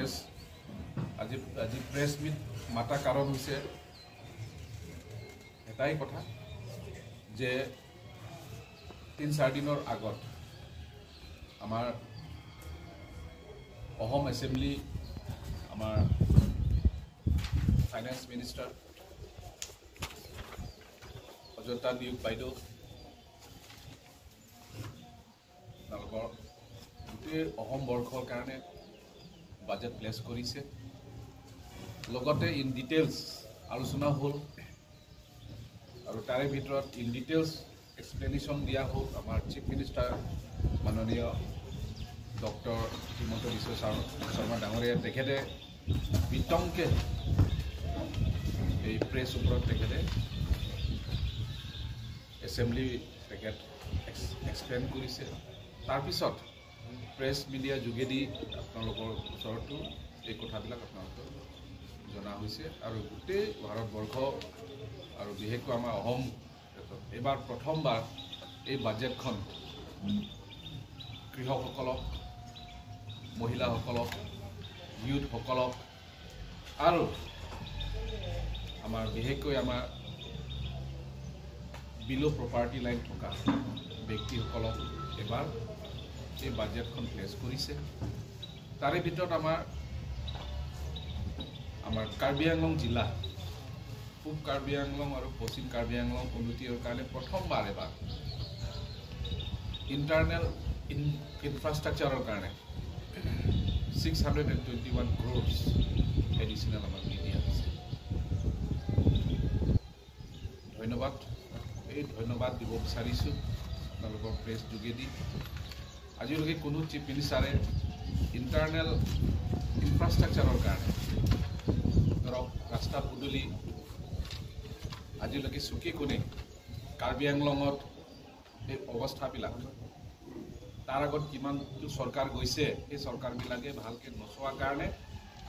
Press আজি আজি press meat মাতা কাৰণ হৈছে এটাই কথা যে 3-4 দিনৰ আগত আমাৰ অসম এছেম্বলি আমাৰ ফাইনেন্স মিনিষ্টাৰ অজন্তা নিয়োগ বাইদেউ আপোনালোকৰ গোটেই অসম বৰ্ষৰ কাৰণে বাজেট প্লেচ কৰিছে। লগতে ইন ডিটেইলছ আলোচনা হ'ল আৰু তাৰে ভিতৰত ইন ডিটেইলছ এক্সপ্লেনেশ্যন দিয়া হ'ল আমাৰ চিফ মিনিষ্টাৰ মাননীয় ডক্টৰ হিমন্ত বিশ্ব শৰ্মা ডাঙৰীয়া। তেখেতে বিতংকে এই প্ৰেছ ওপৰত তেখেতে এছেম্বলি তেখেত এক্সপ্লেইন কৰিছে। তাৰপিছত প্ৰেছ মিডিয়া যোগেদি আপোনালোকৰ ওচৰতো এই কথাবিলাক আপোনালোকক জনা হৈছে আৰু গোটেই ভাৰতবৰ্ষ আৰু বিশেষকৈ আমাৰ অসম এইবাৰ প্ৰথমবাৰ এই বাজেটখন কৃষকসকলক, মহিলাসকলক, ইউথসকলক আৰু আমাৰ বিশেষকৈ আমাৰ বিল' প্ৰপাৰ্টি লাইন থকা ব্যক্তিসকলক এবাৰ এই বাজেটখন প্লেচ কৰিছে। তাৰে ভিতৰত আমাৰ আমাৰ কাৰ্বি আংলং জিলা, পূব কাৰ্বি আংলং আৰু পশ্চিম কাৰ্বি আংলং উন্নতিৰ কাৰণে প্ৰথমবাৰ এবাৰ ইণ্টাৰনেল ইনফ্ৰাষ্ট্ৰাকচাৰৰ কাৰণে 621 ক্ৰ'ৰ্ছ এডিশ্যনেল আমাক দি দিয়া হৈছে। ধন্যবাদ, এই ধন্যবাদ দিব বিচাৰিছোঁ আপোনালোকৰ প্ৰেছ যোগেদি। আজিলৈকে কোনো চিফ মিনিষ্টাৰে ইণ্টাৰনেল ইনফ্ৰাষ্ট্ৰাকচাৰৰ কাৰণে ধৰক ৰাস্তা পদূলি আজিলৈকে চুকে কোণে কাৰ্বি আংলঙত এই অৱস্থাবিলাক তাৰ আগত কিমানটো চৰকাৰ গৈছে সেই চৰকাৰবিলাকে ভালকৈ নচোৱাৰ কাৰণে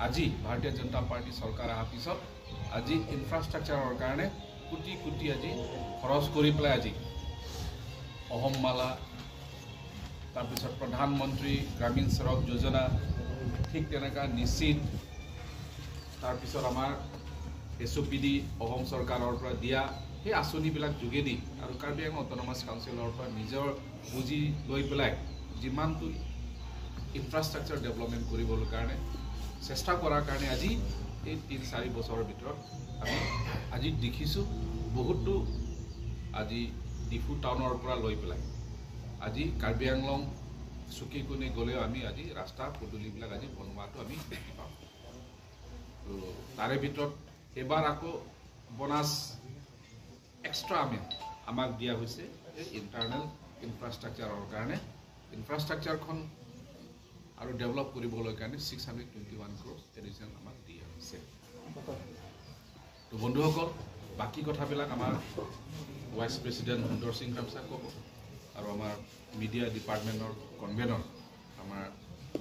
আজি ভাৰতীয় জনতা পাৰ্টি চৰকাৰ অহাৰ পিছত আজি ইনফ্ৰাষ্ট্ৰাকচাৰৰ কাৰণে কোটি কোটি আজি খৰচ কৰি পেলাই আজি অসমমালা, তাৰপিছত প্ৰধানমন্ত্ৰী গ্ৰামীণ সড়ক যোজনা, ঠিক তেনেকুৱা নিশ্চিত, তাৰপিছত আমাৰ SOPD Assam চৰকাৰৰ পৰা দিয়া সেই আঁচনিবিলাক যোগেদি আৰু কাৰ্বি আংলং অট'নমাছ কাউন্সিলৰ পৰা নিজৰ পুঁজি লৈ পেলাই যিমানটো ইনফ্ৰাষ্ট্ৰাকচাৰ ডেভেলপমেণ্ট কৰিবলৈ কাৰণে চেষ্টা কৰাৰ কাৰণে আজি এই 3-4 বছৰৰ ভিতৰত আমি আজি দেখিছোঁ বহুতো আজি ডিফু টাউনৰ পৰা লৈ পেলাই আজি কাৰ্বি আংলং চুকে কোণে গ'লেও আমি আজি ৰাস্তা পদূলিবিলাক আজি বনোৱাটো আমি দেখি পাওঁ। তো তাৰে ভিতৰত এইবাৰ আকৌ বোনাছ এক্সট্ৰা আমি আমাক দিয়া হৈছে এই ইণ্টাৰনেল ইনফ্ৰাষ্ট্ৰাকচাৰৰ কাৰণে। ইনফ্ৰাষ্ট্ৰাকচাৰখন আৰু ডেভেলপ কৰিবলৈ কাৰণে 621 ক্ৰ'ৰ্ছ এডিশ্যনেল আমাক দিয়া হৈছে। তো বন্ধুসকল, বাকী কথাবিলাক আমাৰ ভাইচ প্ৰেচিডেণ্ট সুন্দৰ সিং ৰামচাক ক'ব আৰু আমাৰ মিডিয়া ডিপাৰ্টমেণ্টৰ কনভেনৰ আমাৰ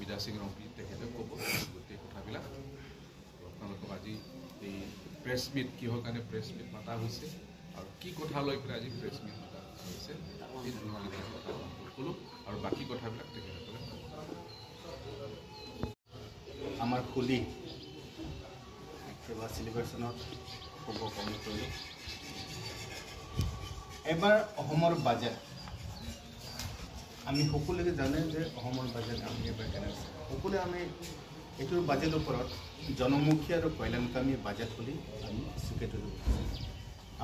বিদা সিং ৰংপি তেখেতে ক'ব গোটেই কথাবিলাক। আপোনালোকক আজি এই প্ৰেছ মিট কিহৰ কাৰণে প্ৰেছ মিট মাতা হৈছে আৰু কি কথা লৈ পেলাই আজি প্ৰেছ মিট মাতা হৈছে এই দুটা কথা ক'লোঁ আৰু বাকী কথাবিলাক তেখেতসকলে ক'ব। আমাৰ হোলী কিবা চেলিব্ৰেশ্যনত শুভকামনা কৰিলোঁ। এবাৰ অসমৰ বাজেট আমি সকলোকে জানে যে অসমৰ বাজেট আমি এবাৰ কেনে আছে সকলোৱে আমি এইটোৰ বাজেটৰ ওপৰত জনমুখী আৰু কল্যাণকামী বাজেট বুলি আমি স্বীকৃতি দিব।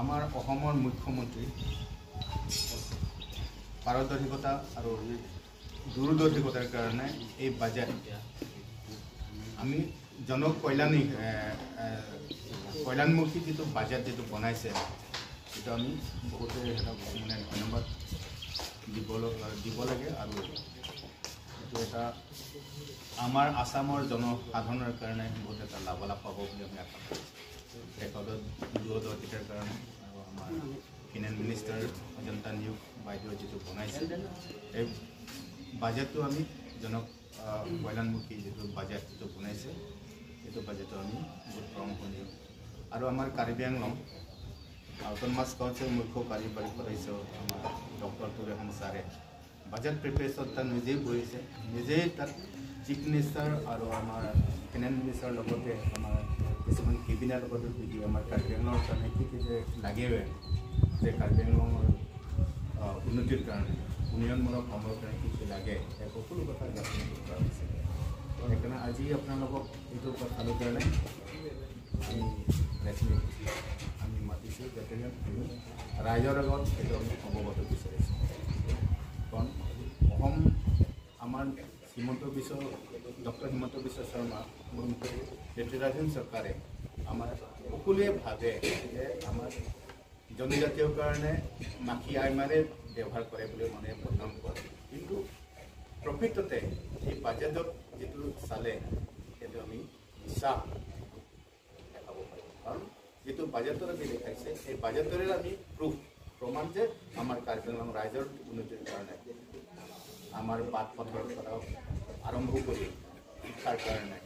আমাৰ অসমৰ মুখ্যমন্ত্ৰী পাৰদৰ্শিকতা আৰু দূৰদৰ্শিকতাৰ কাৰণে এই বাজেট আমি জনকল্যাণী কল্যাণমুখী যিটো বাজেট যিটো বনাইছে সেইটো আমি বহুতে মানে ধন্যবাদ দিব লাগে আৰু এইটো এটা আমাৰ আছামৰ জনসাধাৰণৰ কাৰণে বহুত এটা লাভালাভ পাব বুলি আমি আশা কৰিছোঁ। তেখেতৰ দূৰদৰ্শিতাৰ কাৰণে আৰু আমাৰ ফিনেন্স মিনিষ্টাৰ অজন্তা নিয়োগ বাইদেউ যিটো বনাইছে এই বাজেটটো আমি কল্যাণমুখী যিটো বাজেট যিটো বনাইছে সেইটো বাজেটটো আমি বহুত প্ৰশংসনীয়। আৰু আমাৰ কাৰ্বি আংলং অট'নমাছ কাউন্সিল মুখ্য কাৰ্যবাহী সদস্য আমাৰ ডক্টৰ তুৰেহং ছাৰে বাজেট প্ৰিপেৰেশ্যন তাত নিজেই বহিছে, নিজেই তাত চিফ মিনিষ্টাৰ আৰু আমাৰ ফাইনেন্স মিনিষ্টাৰৰ লগতে আমাৰ কিছুমান কেবিনেট লগতো মিলি আমাৰ কাৰ্বি আংলঙৰ কাৰণে কি কি যে লাগে, যে কাৰ্বি আংলঙৰ উন্নতিৰ কাৰণে, উন্নয়নমূলক কামৰ কাৰণে কি কি লাগে, সেই সকলো কথা আলোচনা কৰা হৈছে। সেইকাৰণে আজি আপোনালোকক এইটো কথাৰ কাৰণে আমি প্ৰেছ মিট আমি মাতিছোঁ, যাতে আমি ৰাইজৰ আগত এইটো আমি অৱগত বিচাৰিছোঁ। কাৰণ অসম আমাৰ হিমন্ত বিশ্ব ডক্টৰ হিমন্ত বিশ্ব শৰ্মা নেতৃত্বাধীন চৰকাৰে আমাৰ সকলোৱে ভাবে যে আমাৰ জনজাতীয় কাৰণে মাখি আইমাৰে ব্যৱহাৰ কৰে বুলি মানে বদনাম কৰে, কিন্তু প্ৰকৃততে এই বাজেটত যিটো চালে সেইটো আমি মিছা দেখাব পাৰিম। কাৰণ যিটো বাজেটত আমি দেখাইছে, সেই বাজেটৰে আমি প্ৰুফ প্ৰমাণ যে আমাৰ কাৰ্বি আংলং ৰাইজৰ উন্নতিৰ কাৰণে আমাৰ বাট পথৰ পৰা আৰম্ভ কৰি শিক্ষাৰ কাৰণে,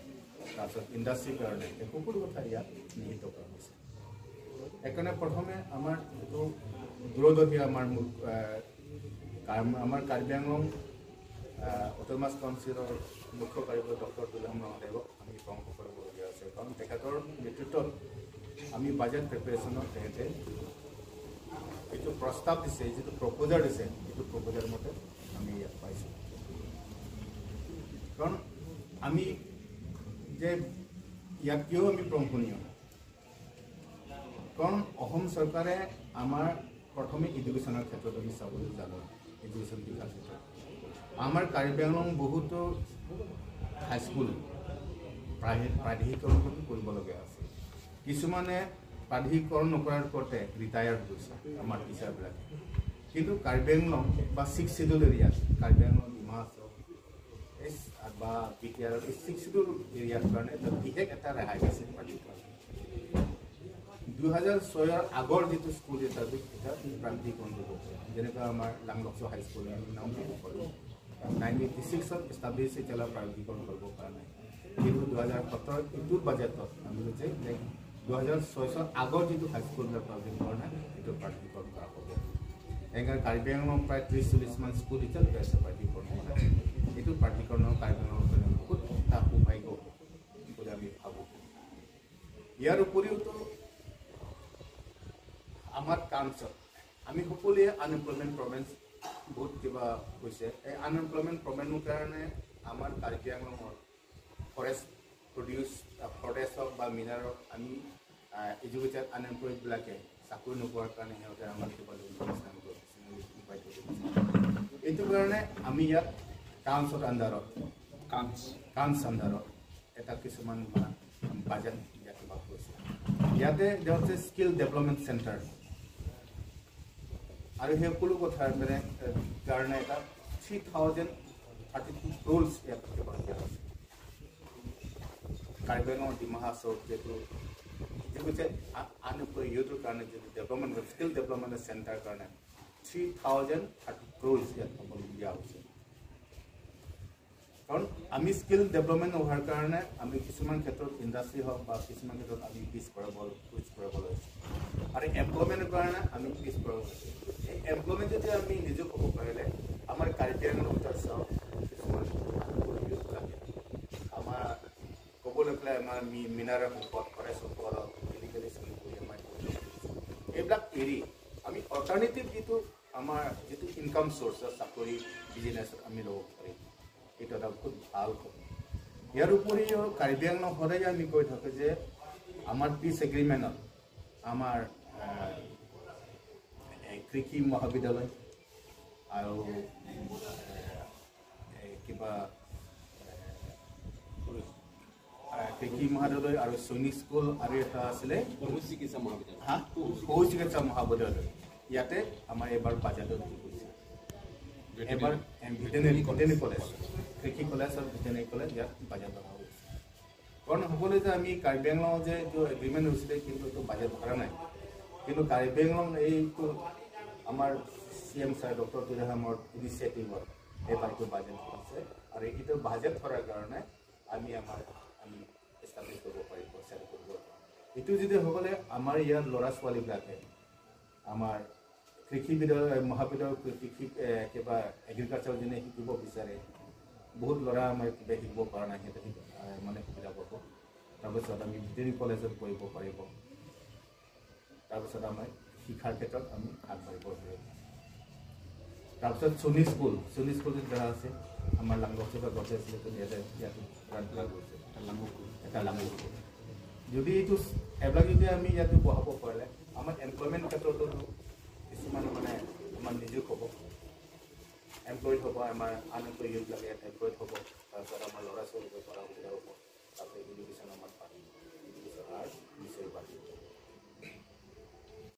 তাৰপিছত ইণ্ডাষ্ট্ৰীৰ কাৰণে, এই সকলো কথা ইয়াত নিহিত কৰা হৈছে। সেইকাৰণে প্ৰথমে আমাৰ যিটো দূৰদৰ্শী আমাৰ আমাৰ কাৰ্বি আংলং অট'নমাছ কাউন্সিলৰ মুখ্য কাৰিকৰ ডক্টৰ তুলিৰাম ৰংহাংদেৱক আমি প্ৰশংসা কৰিবলগীয়া আছে। কাৰণ তেখেতৰ নেতৃত্বত আমি বাজেট প্ৰিপেৰেশ্যনত তেখেতে যিটো প্ৰস্তাৱ দিছে, যিটো প্ৰপ'জাৰ দিছে, সেইটো প্ৰপ'জাৰ মতে আমি ইয়াত পাইছোঁ। কাৰণ আমি যে ইয়াত কিয় আমি প্ৰশংসনীয়, কাৰণ অসম চৰকাৰে আমাৰ প্ৰথমে এডুকেশ্যনৰ ক্ষেত্ৰত আমি চাবলৈ জানো, এডুকেশ্যন বিকাশ ক্ষেত্ৰত আমাৰ কাৰ্বি আংলং বহুতো হাইস্কুল প্ৰাধিকৰণ কৰিবলগীয়া আছে। কিছুমানে প্ৰাধিকৰণ নকৰাৰ কৰোঁতে ৰিটায়াৰ্ড গৈছে আমাৰ টিচাৰবিলাকে। কিন্তু কাৰ্বি আংলং বা ছিক্স চিডিউল এৰিয়াত, কাৰ্বি আংলং, ডিমা হাছাও বা বি টি আৰৰ এই ছিক্স চিডিউল এৰিয়াৰ কাৰণে এটা বিশেষ এটা ৰেহাই দিছে প্ৰাধিকৰণ। 2006ৰ আগৰ যিটো স্কুল এটা এটা প্ৰাধিকৰণ কৰিব পাৰে, যেনেকুৱা আমাৰ লাংলকচো হাইস্কুল আমি নাম দিব পাৰোঁ, 1986ত এষ্টাব্লিছ, এতিয়ালৈ প্ৰাধিকৰণ কৰিব পৰা নাই। কিন্তু 2017 এইটো বাজেটত আমি যে 2006 চনৰ আগৰ যিটো হাইস্কুলবিলাক প্ৰাধিকৰণ নাই, সেইটো প্ৰাধিকৰণ কৰা হ'ব। সেইকাৰণে কাৰ্বি আংলং প্ৰায় 30-40মান স্কুল এতিয়ালৈকে আছে প্ৰাধিকৰণ হোৱা নাই। এইটো প্ৰাধিকৰণৰ কাৰ্বি আংলঙৰ কাৰণে বহুত এটা সৌভাগ্য বুলি আমি ভাবোঁ। ইয়াৰ উপৰিওতো আমাৰ কামছত আমি সকলোৱে আনএমপ্লয়মেণ্ট প্ৰব্লেমছ বহুত কিবা হৈছে। এই আনএমপ্লয়মেণ্ট প্ৰব্লেমৰ কাৰণে আমাৰ কাৰ্বি আংলঙৰ ফৰেষ্ট প্ৰডিউচ ফৰেষ্ট হওক বা মিনাৰেল, আমি এডুকেটেড আনএমপ্লয়ডবিলাকে চাকৰি নোপোৱাৰ কাৰণে সিহঁতে আমাৰ কিবা। এইটো কাৰণে আমি ইয়াত কাউন্সৰ আণ্ডাৰত কাউন্স আণ্ডাৰত এটা কিছুমান বাজেট ইয়াত কিবা কৰিছে। ইয়াতে হৈছে স্কিল ডেভেলপমেণ্ট চেণ্টাৰ আৰু সেই সকলো কথাৰ মানে কাৰণে এটা 3032 ক্ৰ'ৰ্ছ ইয়াত কিবা দিয়া হৈছে। কাৰ্বি আংলং, ডিমা হাছাওত যিটো হৈছে আনএমপ্লয় ইউথৰ কাৰণে যিটো ডেভেলপমেণ্ট স্কিল ডেভেলপমেণ্ট চেণ্টাৰ কাৰণে 3030 ক্ৰ'ৰ্ছ ইয়াত দিয়া হৈছে। কাৰণ আমি স্কিল ডেভেলপমেণ্ট হোৱাৰ কাৰণে আমি কিছুমান ক্ষেত্ৰত ইণ্ডাষ্ট্ৰি হওক বা কিছুমান ক্ষেত্ৰত আমি পিছ পৰাব লৈছোঁ আৰু এমপ্লয়মেণ্টৰ কাৰণে আমি পিছ পৰাব লৈছোঁ। এই এমপ্লয়মেণ্ট যদি আমি নিজে ক'ব পাৰিলে আমাৰ কাৰ্বি আংলঙৰ ভিতৰত চাওক, কিছুমান ইউথবিলাকে আমাৰ ক'বলৈ গ'লে আমাৰ মিনাৰেল সম্পদ, ফৰেষ্ট সম্পদ, ইলিগেলি কৰি আমাৰ এইবিলাক এৰি আমি অল্টাৰনেটিভ যিটো আমাৰ যিটো ইনকাম চ'ৰ্চ, চাকৰি, বিজনেছত আমি ল'ব পাৰিম। এইটো এটা বহুত ভাল কথা। ইয়াৰ উপৰিও কাৰ্বি আংলং সদায় আমি কৈ থাকোঁ যে আমাৰ পিচ এগ্ৰিমেণ্টত আমাৰ কৃষি মহাবিদ্যালয় আৰু কিবা কৃষি মহাবিদ্যালয় আৰু সৈনিক স্কুল আৰু এটা আছিলে পশু চিকিৎসা মহাবিদ্যালয়। হা, পশু চিকিৎসা মহাবিদ্যালয় ইয়াতে আমাৰ এইবাৰ বাজেটত কি কৰিছে, এবাৰ ভেটেনেৰী কলেজ, কৃষি কলেজ আৰু ভেটেনেৰী কলেজ ইয়াত বাজেট ধৰা হৈছে। কাৰণ সকলোৱে যে আমি কাৰ্বি আংলং যে এইটো এগ্ৰিমেণ্ট হৈছিলে, কিন্তু এইটো বাজেট ধৰা নাই। কিন্তু কাৰ্বি আংলং এইটো আমাৰ চি এম ছাৰ ডক্টৰ তুলিৰামৰ ইনিচিয়েটিভত এইবাৰ এইটো বাজেট ধৰিছে আৰু এইটো বাজেট ধৰাৰ কাৰণে আমি আমাৰ আমি এষ্টাব্লিছ কৰিব পাৰিব, চেট কৰিব। এইটো যদি সকলে আমাৰ ইয়াত ল'ৰা ছোৱালীবিলাকে আমাৰ কৃষি বিদ্যালয় মহাবিদ্যালয়, কৃষি কিবা এগ্ৰিকালচাৰ যোনে শিকিব বিচাৰে, বহুত ল'ৰা আমাৰ কিবা শিকিব পৰা নাই, সিহঁতে মানে সুবিধা পাব। তাৰপিছত আমি ভেটেনেৰী কলেজত পঢ়িব পাৰিব। তাৰপিছত আমাৰ শিক্ষাৰ ক্ষেত্ৰত আমি আগবাঢ়িব পাৰিম। তাৰপিছত চনী স্কুল, চনী স্কুল যাৰা আছে, আমাৰ লাংগচুকা গছে আছিলে, ইয়াতে ইয়াতে গৈছে এটা লাংগু। যদি এইটো এইবিলাক যদি আমি ইয়াতে বহাব পাৰিলে আমাৰ এমপ্লয়মেণ্ট ক্ষেত্ৰতো কিছুমান মানে আমাৰ নিয়োগ হ'ব, এমপ্লয়ড হ'ব, আমাৰ আনএমপ্লয়ড ইউথবিলাক ইয়াত এমপ্লয়ড হ'ব। তাৰপিছত আমাৰ ল'ৰা ছোৱালীক পঢ়া সুবিধা হ'ব, তাৰপিছত এডুকেশ্যন আমাৰ বাঢ়িব।